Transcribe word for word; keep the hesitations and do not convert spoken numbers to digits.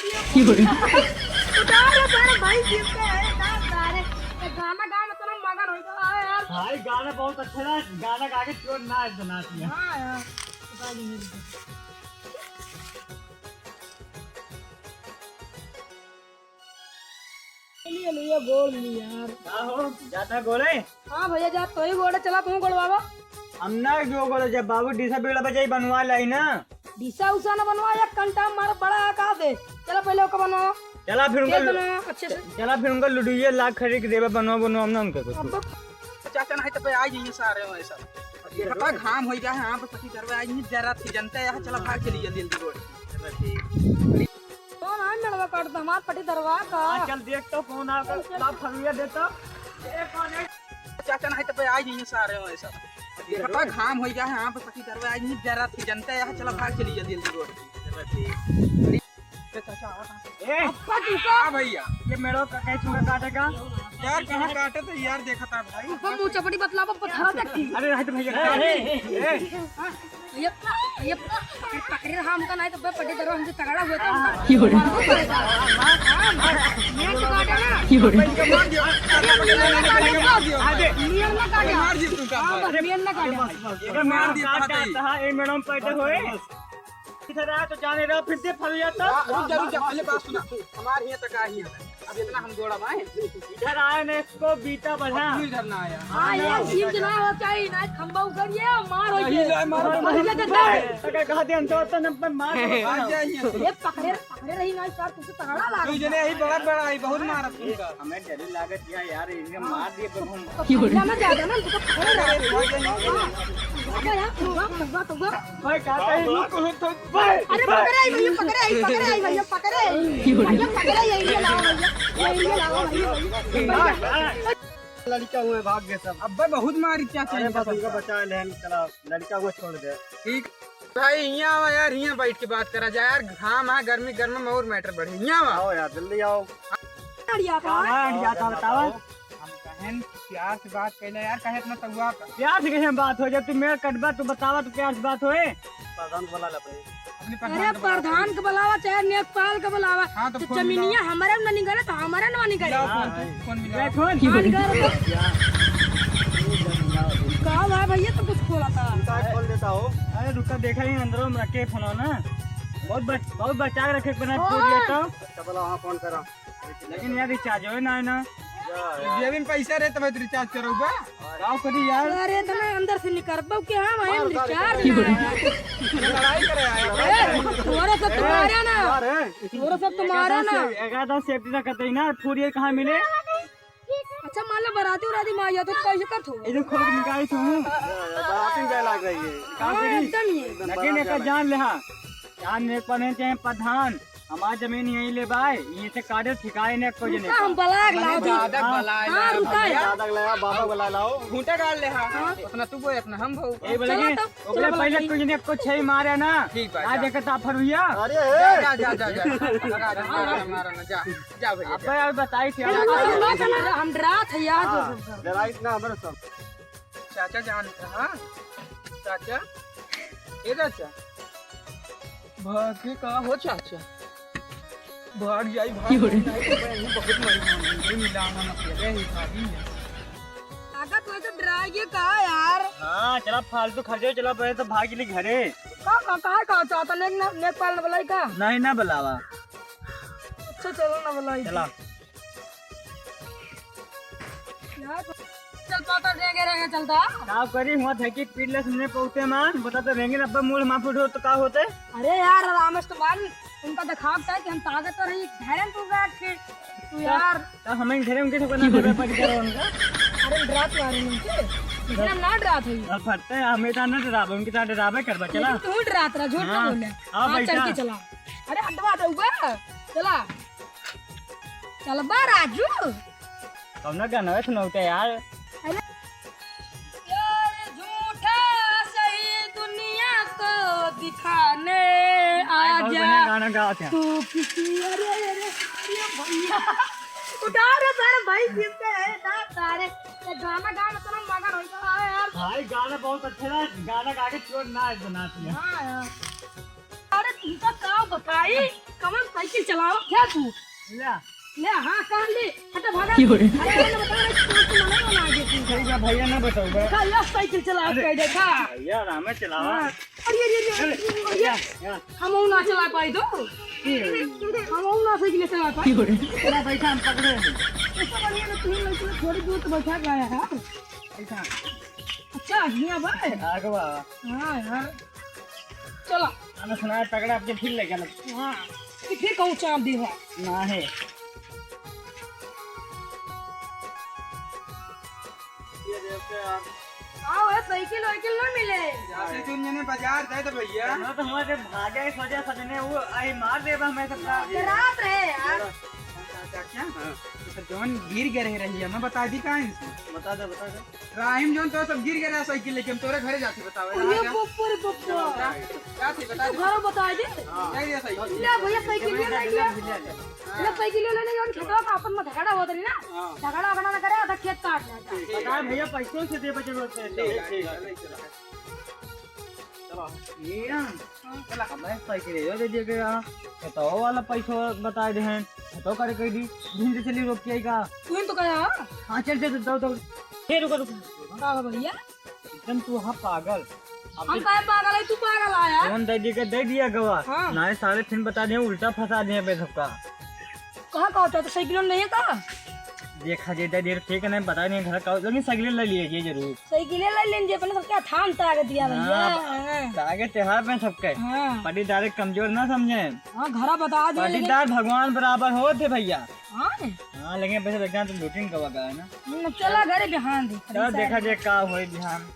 उतार रे सारे भाई, गिरते हैं, ना सारे। ये गाना गाए में तो ना मगन हो गया है यार। भाई, गाना बहुत अच्छा था, गाना गा के चोर नाच बनाती है। हाँ यार, उतार दीजिए। चलिए, लिया, गोड़ लिया यार। का हो, जाता गोड़े? हाँ भैया, जा तो ही गोड़े, चला तू गोड़वावा। हम ना जो गोड़े, जब बाबू डीसा बीड़ा बजाई बनवा लाई ना। डीसा उसा ना बनवा, एक कंटा मार बड़ा आका दे। चला पहले ओका बनवा। चला फिर तेल उनका बनवा अच्छे से। चला फिर उनका लुडुइया लाग खरीद के देबा, बनवा, बनवा, हम ना उनका कुछ। अब चाचा नहीं तो पे आ जाइए सारे वैसा। ये बता घाम हो गया है, यहाँ पे पति दरवा आज नहीं जरा थी जनता यहाँ, चला भाग चली जल्दी जल्दी गोड़। चला ठीक। कौन है मेड़वा काट दो हमार पटी दरवा का? हाँ, चल देख तो कौन आ कर चल, चल। लाभ फरुआ देता। ए, कौन है? चाचा नहीं तो पे आ जाइए सारे वैसा। ये बता घाम हो गया है, यहाँ पे पति दरवा आज नहीं जरा थी जनता यहाँ, चला भाग चली जल्दी जल्दी गोड़। चला ठीक। ए, चाचा, आ, आ। ए, अब्बा तू का? हाँ भैया। ये मेड़ो का कहीं छुरा काटेगा? यार, कहाँ काटे थे यार, देखा था भाई। अब्बा मुँह चपड़ी बतला, अब्बा पथरा तक की। अरे, हट भैया। ए, ए, ए। भैया, भैया, पकड़, पकड़े रहा हमका, नहीं तो बे पटी दरवा हमसे तगड़ा हुआ था। हाँ। मार दो, मार दो। हाँ, मार। मेड़ तो काटे ना। मार दियो। मेड़ ना काटे। मार दियो। मार दियो तुमका। हाँ, बस मेड़ ना काटे। अरे, मार दियो, काट, काट, हाँ, ए मैडम पैदा होए। इधर आ तो जाने रहा, फिर से फल जाता। रुक जा, रुक जा, पहले बात सुना। हमारे यहाँ तक आई है। अब इतना हम जोड़ा बाएं। इधर आए ने इसको बीता बढ़ा। अब तू इधर ना आया। हाँ, ये सीन जना हो चाहिए ना, खंबा उधर ये मार हो यही ये। ले, मार, मार, मार। अगर कहा दे हम तो तन पर मार। आ जाइए। ये पकड़े, पकड़े रही ना सर, तुझे तगड़ा लाग। तू जने यही बड़ा बड़ा है, बहुत मारत तुमका। हमें डर लागत या यार, इनके मार दिए तो हम। तो पकड़ा ना ज्यादा ना, तुझे पकड़े रहा। अरे, भाग जाइए। हाँ। अबे यार, तू गा, तू गा, तू गा। भाई, का कहे? रुक, रुक, रुक। अरे पकड़े आई भैया, पकड़े आई, पकड़े आई भैया, पकड़े आई। भैया पकड़े आई, ये लाओ भैया, ये, ये लाओ भैया, भैया। लड़का हुए भाग गए सब। अब्बे बहुत मारी चाचा अरे इनका बस उनका सबका। बचा ले, चला लड़का हुए छोड़ दे। ठीक भाई, यहाँ आवा यार, यहाँ बैठ के बात करा जाए यार। घाम है, गर्मी, गर्मी में और मैटर बढ़े। यहाँ आवा। आओ यार, जल्दी आओ। अड़िया का? हाँ, अड़िया का बताओ। हम कहेन प्यार से बात कैले यार, कहे इतना तउआ का। प्यार से कैसे बात हो? जब तू मेरे कटबा, तू बतावा, तो प्यार से बात होए। प्रधान को बुला ले अपने। अपने अरे प्रधान को बुला। प्रधान के बुलावा, चाहे नेकपाल के बुलावा। हाँ, तो तो फोन जमीनिया मिलाओ। हमारे में नहीं गलत, हमारे में नहीं गलत। मिलाओ फोन, हाँ। फोन मिलाओ। देखो। हाँ, गलत। का भाई भैया, तो कुछ खोला था। का खोल देता हो? अरे रुका, देखा ही अंदरों में रखे फोन ना। बहुत बच-, बहुत बचा के रखे, बना हाँ। फोन लेता। अच्छा, बोला, हाँ, फोन करा। लेकिन यार, रिचार्ज होए ना, है ना। या, या। जेब में पैसा रहे, तब तो रिचार्ज करौबा। का करी यार? अरे, इतना अंदर से निकरबो के हम, हम मार, मार, रिचार्ज मार। ना है। लड़ाई करे आया। ए, तोरा सब तुम्हारे ना। मार, ए। तोरा सब तुम्हारे ना। एकाधा से-, एकाधा सेफ्टी रखते ही ना, फूरियर कहाँ मिले? अच्छा, मान लो, बराती उराती में आइया, तो कैसे कर थो? ये जो खोल के निकाली तू। या, या, बराती में जाए लाग रही है। का हाँ, करी? एकदम ही। लेकिन एक जान ले, हाँ। जान ले, पने चाहे प्रधान। हमार जमीन यहीं ले बाय, यहीं से काटे ठिकाए ने को जने रुका, हम का। बलाग लाओ अरे भी। दादा हाँ। बलाए हाँ, ला, रुका भैया। है। दादा के लाया, बाबा को ला लाओ। खूंटा गाड़ ले, हाँ। हाँ। उतना तू बोल, उतना हम बोल। ए, बोले चला कि तब, ओकरे चला पहले बलाई। तू जने को छई मारे ना। ठीक बा, आ जा। देखे ता फरुइया। अरे, जा, ए। जा, जा, जा, जा। लगा दे, मारा ना, मारा ना, जा। जा भैया, अबे जा। यार बताई थी। हम, हम, हम डरात है यार, हाँ, जो सब। डराई ना हमारे सब। चाचा जान, हाँ? चाचा? ए चाचा? भाग के का हो चाचा? भाग जाई, भाग जाई, नहीं तो मैं यहीं बहुत मरी हूँ, नहीं मिला हम अकेले ही भागी हैं। काका, तू ऐसे डराइए का यार? हाँ, चला फालतू खर्चे, चला पहले तो भाग चली घरे। का, का, का, का चाहता? नेक, नेक, नेकपाल न बुलाई का? नहीं, ना बुलावा। अच्छा, चलो ना बुलाई। चला। यार, चल पाता, रेंगे, रेंगे चलता। का करी, हुआ धकी पीट ले सुनने पहुँचे मान, बता तो रेंगे अब्बा मूल माफ उठो तो का होते? अरे यार, रामेश तो मान, उनका दिखाव था कि हम ताकतवर ही, धैर्य तू बैठ के, तू यार। तो हमें धैर्य उनके ठोकर ना करना पड़ गया उनका। अरे डरात यार उनके, इतना ना डरात है। अब फटते हैं, हमें इतना ना डरावे, उनकी तरह डरावे करबा, चला। लेकिन तू डरात रहा, झूठ ना हाँ। बोले। हाँ, हाँ, बैठा। चल के चला। अरे हटवा दे ऊपर, चला। चलबा राजू। कौना गाना है सुनावते यार? अरे। यार झूठा सही दुनिया को दिखाने आ भाई, बहुत जा। बढ़िया गाना गावत है। तू किसी, अरे, अरे, अरे भैया। उठा रे सारे भाई, किसके है ना सारे। ये गाना गाना तो ना मगन हो गया है यार। भाई गाना बहुत अच्छा है, गाना गा के चोर नाच बनाती है। हाँ यार। अरे तुमका का बताई? साइकिल चलावा क्या तू? ले। ले, हाँ, कहाँ ले? हटा, भागा। क्यों रे? अरे, अरे, बता रहे, तू तो मना ही बना दे तू। ठीक है, भैया ना बताओ, बस। देखा, ये साइकिल चला अरे, के देखा। भैया, आराम से चलावा। हाँ। अरे, अरे, अरे, अरे, अरे, भैया, भैया। हम ना चला पाई तो। क्यों? हम ना साइकिल चला पाई। क्यों रे? चला, बैठा, हम पकड़े हैं। ऐसा बढ़िया ना, तू लड़की थोड़ी दूर तो बैठा गया है। बैठा। अच्छा, हियाँ बा। आगे बा। हाँ, यार। चला। अरे सुना, तगड़ा आपके फिर लेके आना। हाँ, ये फिर कहूँ चाप दी है। ना है। ये देखते आप। आओ, ये साइकिल वाइकिल ना मिले। जाते तुम जने बाजार जाए तो भैया। ना तो हमारे भागे सोचा सजने वो आई मार दे बा हमें सबका। रात रहे यार। अच्छा, क्या? हाँ। तो जौन गिर गए रहे रहिया, मैं बता दी कहाँ इनसे? बता दे, बता दे। राहिम जौन तो सब गिर गए रहे साइकिल लेके, हम तोरे घरे जाते बतावे। अरे बप्पा रे बप्पा। जाते बता तू दे। घर बता दे। हाँ। दे दिया साइकिल। ले भैया साइकिल ले ले। ले साइकिल ले ले, जौन खेतवा का आपन में झगड़ा होत रही ना। हाँ। झगड़ा वगड़ा ना करे, आधा खेत काट ले। ठीक है। बता भैया, पैसों से दे बजे होते हैं। ठीक है, ठीक है। चलो। ये ना, हाँ। चला, हमें साइकिल ये दे दिया गया। खेतवा वाला पैसा बता दे हैं। खेतवा करे कह दी, दिन से चली रोक के आई का? तू ही तो कहा, हाँ? हाँ, चल, चल, चल, दौड़, दौड़। ए, रुको, रुको। का हो भैया? एकदम तू हाँ पागल। अब हम देख, काहे पागल है? तू पागल आया? फोन दे दिया के दे दिया गवा। हाँ। ना सारे फिर बता दे, उल्टा फंसा दे पे सबका। कहाँ का होता है? तो साइकिल नहीं है का? देखा जे दे दे, ठीक है, नहीं बता दे घर का, लेकिन साइकिल ले लिए ये जरूर। साइकिले ले लेन जे अपने सबके थान ताग दिया भैया। हाँ, हाँ। तागे त्योहार पे सबके। हाँ। पाटीदार कमजोर ना समझे। हाँ, घरा बता दे, लेकिन पाटीदार भगवान बराबर होत है भैया। हाँ। हाँ, लेकिन पैसा लग जाए तो लूटिंग कवा का है ना। हम्म, चला घरे बिहान देख। चल देखा जे का होई बिहान।